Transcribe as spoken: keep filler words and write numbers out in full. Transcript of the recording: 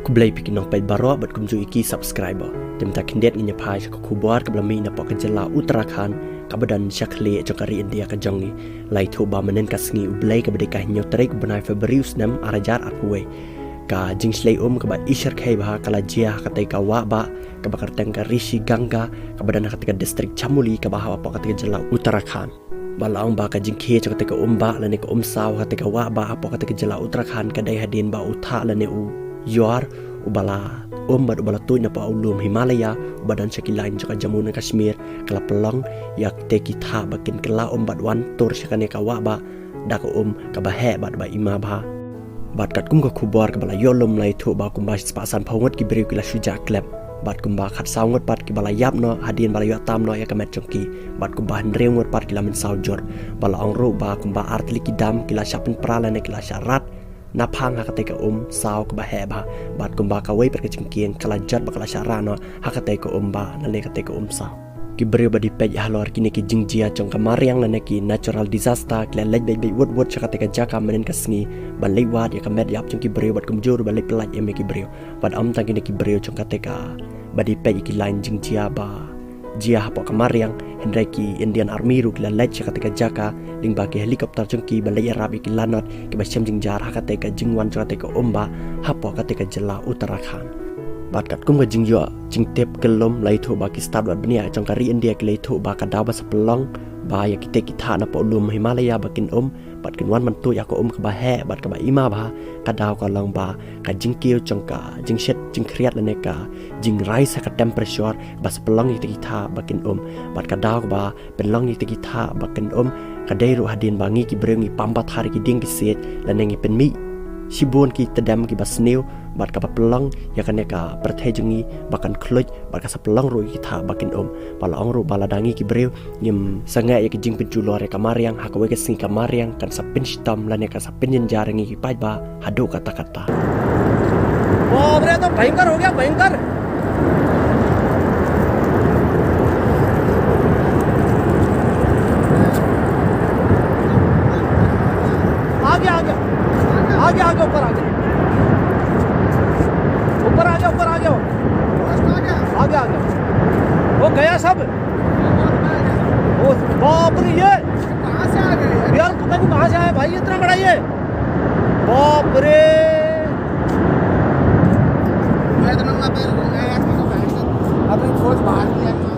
Khublei phi ki nongpeit baroh bad kumjuh ïa ki subscriber. Te mynta khyndiat ngin ïa phai sha ka khubor kaba la mih napoh ka jylla Uttarakhand, kaba don sha khlieh jong ka ri India ka jong ngi. La ïathuh ba mynhynnin ka sngi U Blei kaba dei ka hynñiew tarik u bnai February u snem ar hajar arphew wei, ka jingshlei um kaba i shyrkhei bha ka la jia ha katei ka wah bah kaba kyrteng ka Rishi Ganga, kaba don ha katei ka district Chamoli, kaba hapoh katei ka jylla Uttarakhand. Ba la ong ba ka jingkhie jong katei ka um bah lane ka um saw ha katei ka wah bah hapoh katei ka jylla Uttarakhand ka dei hadien ba u thah lane u ïor uba la um bad uba la tuid napoh u lum Himalaya uba don sha ki lain jong ka Jammu and Kashmir, ka la pynlong ïa kitei ki thah ba kin kylla um bad wan tur sha kane ka wah bah da ka um kaba heh bad ba ima bha. Bad katkum ka khubor kaba la ïoh lum, la ïathuh ba kumba shispah sanphew ngut ki briew ki la shu jah khlem, bad kumba khatsaw ngut pat kiba la ïap noh hadien ba la ïoh tam noh ïa ka met jong ki, bad kumba hynriew ngut pat ki la mynsaw jur. Ba la ong ruh ba kumba artylli ki dam ki la shah pynpra lane ki la shah rat naphang ha katei ka um saw kaba heh bha, bad kumba kawei pat ka jingkieng ka la jot ba ka la shah rah noh ha katei ka um bah lane katei ka um saw. Ki briew ba dei peit halor kine ki jingjia jong ka mariang lane ki natural disaster ki la leit beit beit wut wut sha katei ka jaka mynhynnin ka sngi ban leit wad ïa ka met ïap jong ki briew bad kumjuh ruh ban leit pyllait ïa ki briew. Bad ym tang kine ki briew jong katei ka, ba dei peit ïa ki lain jingjia ba jia hapoh ka mariang, hynrei ki Indian Army ruh ki la leit sha katei ka jaka lyngba ki helicopter jong ki ban leit ïarap ïa ki lanot kiba shem jynjar ha katei ka jingwan jong katei ka um bah hapoh katei ka jylla Uttarakhand. Bad katkum ka jingïoh jingtip kyllum, la ïathuh ba ki stad wad bniah jong ka ri India ki la ïathuh ba ka daw ba sa pynlong ba ïa kitei ki thah napoh u lum Himalaya ba kin um bad kin wan ban tuid ïa ka um kaba heh bad kaba ima bha, ka daw ka long ba ka jingkiew jong ka jingshit jingkhriat lane ka jingrise ha ka temperature ba sa pynlong ïa kitei ki thah ba kin um. Bad ka daw kaba pynlong ïa kitei ki thah ba kin um ka dei ruh hadien ba ngi ki briew ngi pam pathar ïa ki dieng ki siej lane ngi pynmih shibun ki tdem kiba sniew, bad kaba pynlong ïa kane ka pyrthei jong ngi ba kan khluid, bad ka sa pynlong ruh ïa ki thah ba kin um. Ba la ong ruh ba lada ngi ki briew ngim sangeh ïa ka jingpynjulor ïa ka mariang, ha kawei ka sngi ka mariang kan sa pynshitom lane kan sa pynjynjar ïa ngi ki paidbah haduh katta katta. बाप रे, तो भयंकर हो गया, भयंकर। आ गया, आ गया, आ गया, आ गया, ऊपर आ गया, ऊपर आ गया, ऊपर आ गया, आ गया, आ गया, वो गया सब। ओ बाप रे, ये कहाँ से आ गए यार? यार, पता नहीं कहाँ से आया भाई, इतना बड़ा ये। बाप रे। मैं तो नंगा पैर घूम गया यार, मैं तो पहले से अपनी सोच बाहर नहीं आई।